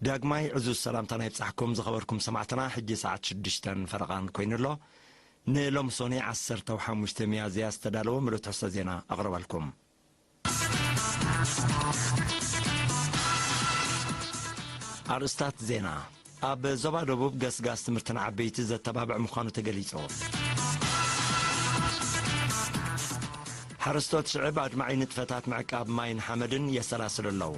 ዳግማይ ዕዙዝ ሰላምታና ይብጻሕኩም ዝኸበርኩም ሰማዕትና። ሕጂ ሰዓት ሽዱሽተን ፈረቓን ኮይኑ ኣሎ። ንሎሚ ሶኒ ዓሰርተ ሓሙሽተ ሚያዝያ ዝተዳለወ ምሉእ ትሕዝቶ ዜና ኣቕርበልኩም። ኣርእስታት ዜና። ኣብ ዞባ ደቡብ ገስጋስ ትምህርቲ ንዓበይቲ ዘተባብዕ ምዃኑ ተገሊጹ። ሓረስቶት ሽዕብ ኣድማዒ ንጥፈታት ምዕቃብ ማይን ሓመድን የሰላስሉ ኣለዉ።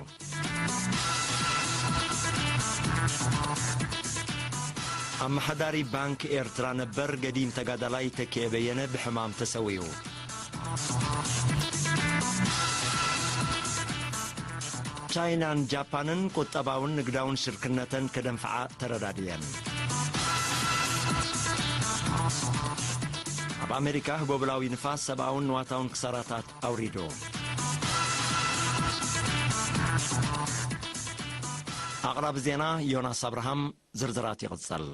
ኣመሓዳሪ ባንክ ኤርትራ ነበር ገዲም ተጋዳላይ ተኪኤ በየነ ብሕማም ተሰዊኡ። ቻይናን ጃፓንን ቁጠባውን ንግዳውን ሽርክነተን ከደንፍዓ ተረዳድየን። ኣብ ኣሜሪካ ህጎብላዊ ንፋስ ሰብኣውን ንዋታውን ክሳራታት ኣውሪዱ። ኣቕራቢ ዜና ዮናስ ኣብርሃም። ዝርዝራት ይቕጸል።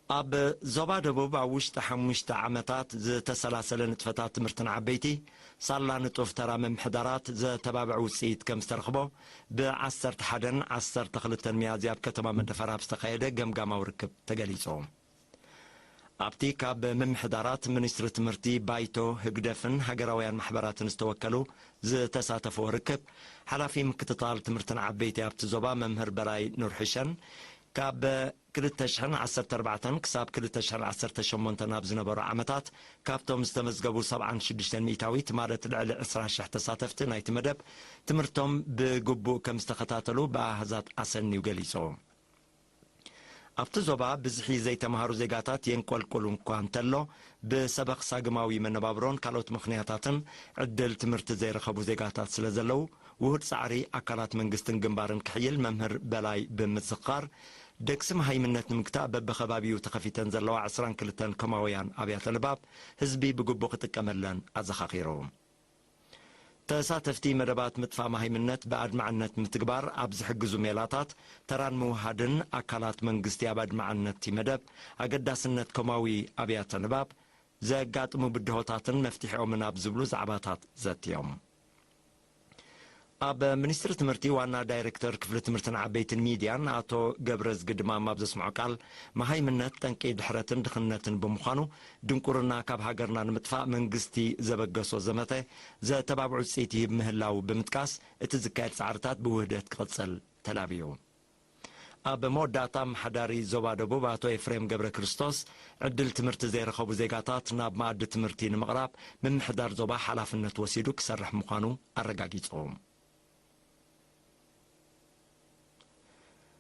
ኣብ ዞባ ደቡብ ኣብ ውሽጢ ሓሙሽተ ዓመታት ዝተሰላሰለ ንጥፈታት ትምህርቲ ንዓበይቲ ሳላ ንጡፍ ተራ ምምሕዳራት ዘተባብዕ ውጽኢት ከም ዝተረኽቦ ብዓሰርተ ሓደን ዓሰርተ ክልተን ሚያዝያ ኣብ ከተማ መደፈር ኣብ ዝተኻየደ ገምጋማዊ ርክብ ተገሊጹ። ኣብቲ ካብ ምምሕዳራት፣ ሚኒስትሪ ትምህርቲ፣ ባይቶ፣ ህግደፍን ሃገራውያን ማሕበራትን ዝተወከሉ ዝተሳተፍዎ ርክብ፣ ሓላፊ ምክትታል ትምህርቲ ንዓበይቲ ኣብቲ ዞባ መምህር በላይ ኑርሕሸን፣ ካብ ክልተ ሽሕን ዓሰርተ ኣርባዕተን ክሳብ ክልተ ሽሕን ዓሰርተ ሸሞንተን ኣብ ዝነበሩ ዓመታት፣ ካብቶም ዝተመዝገቡ ሰብዓን ሽዱሽተን ሚእታዊት፣ ማለት ልዕሊ ዕስራ ሽሕ ተሳተፍቲ ናይቲ መደብ፣ ትምህርቶም ብግቡእ ከም ዝተኸታተሉ ብኣሃዛት ኣሰንዩ ገሊጹ። ኣብቲ ዞባ ብዝሒ ዘይተምሃሩ ዜጋታት የንቆልቁል እኳ እንተሎ፣ ብሰበኽ ሳግማዊ መነባብሮን ካልኦት ምኽንያታትን ዕድል ትምህርቲ ዘይረኸቡ ዜጋታት ስለ ዘለዉ፣ ውሁድ ጻዕሪ ኣካላት መንግስትን ግንባርን ክሕይል መምህር በላይ ብምዝኻር፣ ደግሲ መሃይምነት ንምግታእ በብኸባቢኡ ተኸፊተን ዘለዋ ዕስራን ክልተን ከማውያን ኣብያተ ንባብ ህዝቢ ብግቡእ ክጥቀመለን ኣዘኻኺሩ። ተሳተፍቲ መደባት ምጥፋእ መሃይምነት ብኣድማዕነት ምትግባር ኣብ ዝሕግዙ ሜላታት ተራን ምውሃድን ኣካላት መንግስቲ ኣብ ኣድማዕነት'ቲ መደብ ኣገዳስነት ኮማዊ ኣብያተ ንባብ ዘጋጥሙ ብድሆታትን መፍትሒኦምን ኣብ ዝብሉ ዛዕባታት ዘትዮም። ኣብ ሚኒስትሪ ትምህርቲ ዋና ዳይሬክተር ክፍሊ ትምህርትን ዓበይትን ሚድያን ኣቶ ገብረዝጊ ድማም ኣብ ዘስምዖ ቃል፣ መሃይምነት ጠንቂ ድሕረትን ድኽነትን ብምዃኑ፣ ድንቁርና ካብ ሃገርና ንምጥፋእ መንግስቲ ዘበገሶ ዘመተ ዘተባብዕ ውፅኢት ይህብ ምህላው ብምጥቃስ፣ እቲ ዝካየድ ፃዕርታት ብውህደት ክቕፅል ተላብዩ። ኣብ መወዳእታ፣ ኣመሓዳሪ ዞባ ደቡብ ኣቶ ኤፍሬም ገብረ ክርስቶስ፣ ዕድል ትምህርቲ ዘይረኸቡ ዜጋታት ናብ መኣዲ ትምህርቲ ንምቕራብ ምምሕዳር ዞባ ሓላፍነት ወሲዱ ክሰርሕ ምዃኑ ኣረጋጊጹ።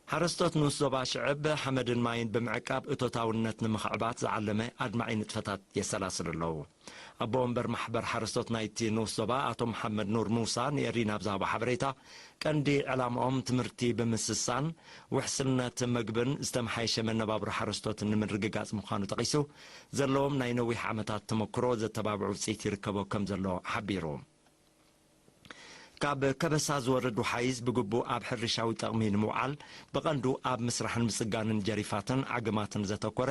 ሓረስቶት ንኡስ ዞባ ሽዕብ ሓመድን ማይን ብምዕቃብ እቶታውነት ንምኽዕባት ዝዓለመ ኣድማዒ ንጥፈታት የሰላስሉ ኣለዉ። ኣቦ ወንበር ማሕበር ሓረስቶት ናይቲ ንኡስ ዞባ ኣቶ መሓመድ ኑር ሙሳ ንኤሪና ኣብ ዝሃቦ ሓበሬታ፣ ቀንዲ ዕላምኦም ትምህርቲ ብምስሳን ውሕስነት መግብን ዝተመሓየሸ መነባብሮ ሓረስቶትን ንምርግጋጽ ምዃኑ ጠቒሱ፣ ዘለዎም ናይ ነዊሕ ዓመታት ተመክሮ ዘተባብዕ ውጽኢት ይርከቦ ከም ዘሎ ሓቢሩ። ካብ ከበሳ ዝወርድ ወሓይዝ ብግቡእ ኣብ ሕርሻዊ ጠቕሚ ንምውዓል፣ ብቐንዱ ኣብ ምስራሕን ምጽጋንን ጀሪፋትን ዓግማትን ዘተኮረ፣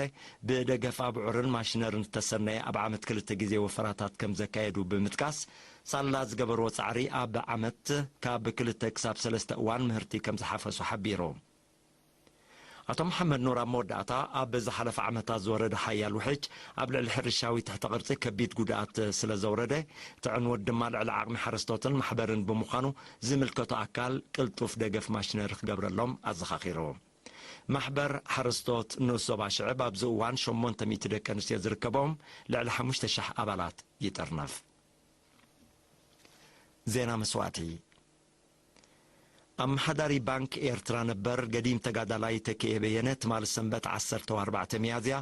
ብደገፍ ኣብዑርን ማሽነርን ዝተሰነየ ኣብ ዓመት ክልተ ግዜ ወፈራታት ከም ዘካየዱ ብምጥቃስ፣ ሳላ ዝገበርዎ ጻዕሪ ኣብ ዓመት ካብ ክልተ ክሳብ ሰለስተ እዋን ምህርቲ ከም ዝሓፈሱ ሓቢሩ። ኣቶ መሓመድ ኑር ኣብ መወዳእታ፣ ኣብ ዝሓለፈ ዓመታት ዝወረደ ሓያል ውሕጅ ኣብ ልዕሊ ሕርሻዊ ትሕተ ቅርጺ ከቢድ ጉድኣት ስለ ዘውረደ፣ እቲ ዕንወት ድማ ልዕሊ ዓቕሚ ሓረስቶትን ማሕበርን ብምዃኑ፣ ዝምልከቶ ኣካል ቅልጡፍ ደገፍ ማሽነሪ ክገብረሎም ኣዘኻኺሩ። ማሕበር ሓረስቶት ንኡስ ዞባ ሽዕብ ኣብዚ እዋን ሸሞንተ ሚእቲ ደቂ ኣንስትዮ ዝርከቦም ልዕሊ ሓሙሽተ ሺሕ ኣባላት ይጥርነፍ። ዜና መስዋእቲ። ኣመሓዳሪ ባንክ ኤርትራ ነበር ገዲም ተጋዳላይ ተኪኤ በየነ ትማሊ ሰንበት ዓሰርተ ኣርባዕተ ሚያዝያ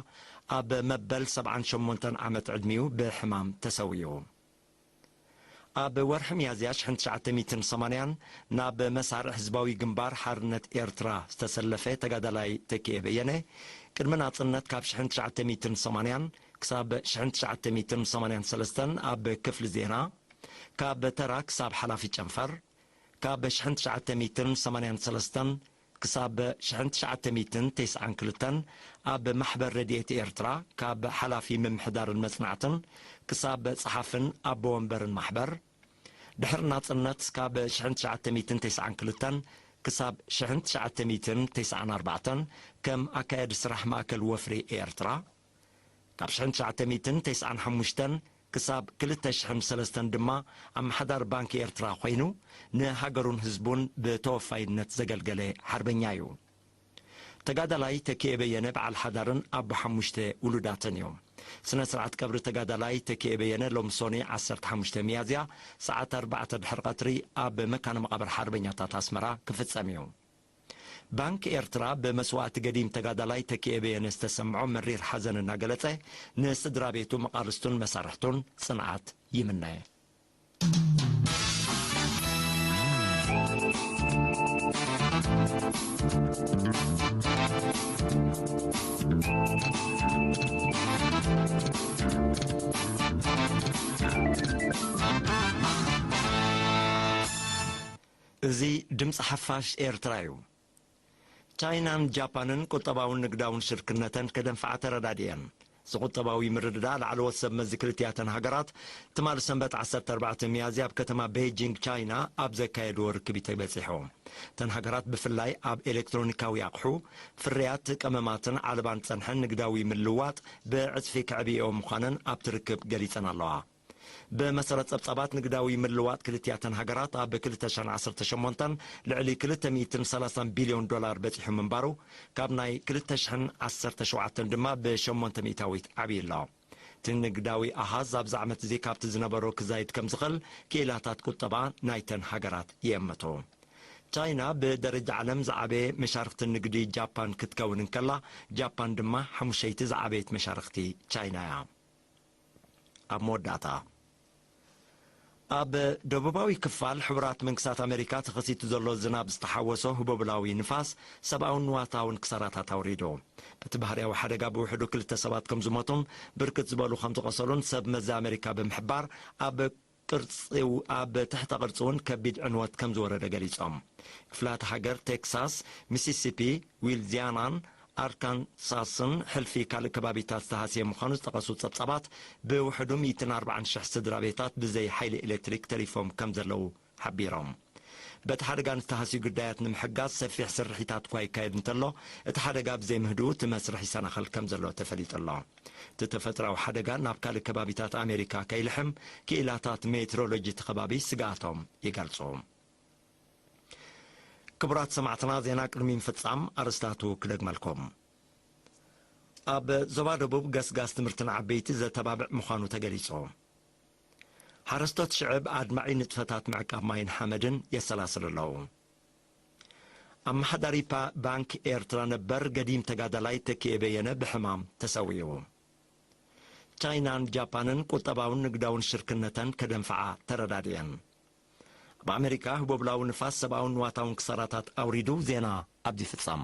ኣብ መበል ሰብዓን ሸሞንተን ዓመት ዕድሚኡ ብሕማም ተሰዊኡ። ኣብ ወርሒ ሚያዝያ ሽሕን ትሽዓተ ሚእትን ሰማንያን ናብ መሳርዕ ህዝባዊ ግንባር ሓርነት ኤርትራ ዝተሰለፈ ተጋዳላይ ተኪኤ በየነ፣ ቅድሚ ናጽነት ካብ ሽሕን ትሽዓተ ሚእትን ሰማንያን ክሳብ ሽሕን ትሽዓተ ሚእትን ሰማንያን ሰለስተን ኣብ ክፍሊ ዜና፣ ካብ ተራ ክሳብ ሓላፊ ጨንፈር፣ ካብ ሽሕን ትሽዓተ ሚእትን ሰማንያን ሰለስተን ክሳብ ሽሕን ትሽዓተ ሚእትን ተስዓን ክልተን ኣብ ማሕበር ረድኤት ኤርትራ፣ ካብ ሓላፊ ምምሕዳርን መጽናዕትን ክሳብ ጸሓፍን ኣቦ ወንበርን ማሕበር፣ ድሕሪ ናጽነት ካብ ሽሕን ትሽዓተ ሚእትን ተስዓን ክልተን ክሳብ ሽሕን ትሽዓተ ሚእትን ተስዓን ኣርባዕተን ከም ኣካያዲ ስራሕ ማእከል ወፍሪ ኤርትራ፣ ካብ ሽሕን ትሽዓተ ሚእትን ተስዓን ሓሙሽተን ክሳብ ክልተ ሽሕን ሰለስተን ድማ ኣመሓዳሪ ባንኪ ኤርትራ ኮይኑ ንሃገሩን ህዝቡን ብተወፋይነት ዘገልገለ ሓርበኛ እዩ። ተጋዳላይ ተኪኤ በየነ በዓል ሓዳርን ኣቦ ሓሙሽተ ውሉዳትን እዩ። ስነ ስርዓት ቀብሪ ተጋዳላይ ተኪኤ በየነ ሎም ሶኒ ዓሰርተ ሓሙሽተ ሚያዝያ ሰዓት ኣርባዕተ ድሕሪ ቀትሪ ኣብ መካነ መቓብር ሓርበኛታት ኣስመራ ክፍጸም እዩ። ባንክ ኤርትራ ብመስዋእቲ ገዲም ተጋዳላይ ተኪኤ በየነ ዝተሰምዖ መሪር ሓዘን እናገለጸ ንስድራ ቤቱ፣ መቓርስቱን መሳርሕቱን ጽንዓት ይምነ። እዚ ድምፂ ሓፋሽ ኤርትራ እዩ። ቻይናን ጃፓንን ቁጠባውን ንግዳውን ሽርክነተን ከደንፍዓ ተረዳድኤን። እዚ ቁጠባዊ ምርድዳእ ላዕለዎት ሰብ መዚ ክልቲኣተን ሃገራት ትማሊ ሰንበት ዓሰርተ ኣርባዕተ ሚያዝያ ኣብ ከተማ ቤጂንግ ቻይና ኣብ ዘካየድዎ ርክብ እዩ ተበጺሑ። እተን ሃገራት ብፍላይ ኣብ ኤሌክትሮኒካዊ ኣቕሑ፣ ፍርያት ቀመማትን ዓለባን ጸንሐን ንግዳዊ ምልዋጥ ብዕጽፊ ከዕብይኦ ምዃነን ኣብቲ ርክብ ገሊጸን ኣለዋ። ብመሰረት ጸብጻባት ንግዳዊ ምልዋጥ ክልቲኣተን ሃገራት ኣብ ክልተ ሽሕን ዓሰርተ ሸሞንተን ልዕሊ ክልተ ሚእትን ሰላሳን ቢልዮን ዶላር በጺሑ ምንባሩ ካብ ናይ ክልተ ሽሕን ዓሰርተ ሸውዓተን ድማ ብሸሞንተ ሚእታዊት ዓብዩ ኣሎ። እቲ ንግዳዊ ኣሃዝ ኣብዚ ዓመት እዚ ካብቲ ዝነበሮ ክዛይድ ከም ዝኽእል ክኢላታት ቁጠባ ናይተን ሃገራት ይእምቱ። ቻይና ብደረጃ ዓለም ዝዓበየ መሻርኽቲ ንግዲ ጃፓን ክትከውን እንከላ፣ ጃፓን ድማ ሓሙሸይቲ ዝዓበየት መሻርኽቲ ቻይና እያ። ኣብ መወዳእታ፣ ኣብ ደቡባዊ ክፋል ሕቡራት መንግስታት ኣሜሪካ ተኸሲቱ ዘሎ ዝናብ ዝተሓወሶ ህቦብላዊ ንፋስ ሰብኣውን ንዋታውን ክሳራታት ኣውሪዱ። በቲ ባህርያዊ ሓደጋ ብውሕዱ ክልተ ሰባት ከም ዝሞቱን ብርክት ዝበሉ ከም ዝቆሰሉን ሰብ መዚ ኣሜሪካ ብምሕባር፣ ኣብ ቅርጺ፣ ኣብ ትሕተ ቅርጺ እውን ከቢድ ዕንወት ከም ዝወረደ ገሊጾም። ክፍላት ሃገር ቴክሳስ፣ ሚሲሲፒ፣ ዊልዚያናን ኣርካንሳስን ሕልፊ ካልእ ከባቢታት ዝተሃስየ ምዃኑ ዝጠቐሱ ጸብጻባት፣ ብውሕዱ ሚእትን ኣርባዓን ሽሕ ስድራ ቤታት ብዘይ ሓይሊ ኤሌክትሪክ ተሪፎም ከም ዘለዉ ሓቢሮም። በቲ ሓደጋ ንዝተሃስዩ ግዳያት ንምሕጋዝ ሰፊሕ ስርሒታት እኳ ይካየድ እንተሎ፣ እቲ ሓደጋ ብዘይ ምህድኡ እቲ መስርሕ ይሰናኸል ከም ዘሎ ተፈሊጡ ኣሎ። እቲ ተፈጥሮኣዊ ሓደጋ ናብ ካልእ ከባቢታት ኣሜሪካ ከይልሕም ክኢላታት ሜትሮሎጂ እቲ ከባቢ ስግኣቶም ይገልጹ። ክቡራት ሰማዕትና፣ ዜና ቅድሚ ምፍጻም ኣርእስታቱ ክደግመልኩም። ኣብ ዞባ ደቡብ ገስጋስ ትምህርቲ ንዓበይቲ ዘተባብዕ ምዃኑ ተገሊጹ። ሓረስቶት ሽዕብ ኣድማዒ ንጥፈታት ምዕቃብ ማይን ሓመድን የሰላስሉ ኣለዉ። ኣመሓዳሪ ፓ-፣ ባንክ ኤርትራ ነበር ገዲም ተጋዳላይ ተኪኤ በየነ ብሕማም ተሰዊኡ። ቻይናን ጃፓንን ቁጠባውን ንግዳውን ሽርክነተን ከደንፍዓ ተረዳድኤን። ኣብ ኣሜሪካ ህቦብላዊ ንፋስ ሰብኣውን ንዋታውን ክሳራታት ኣውሪዱ። ዜና ኣብዚ ይፍጸም።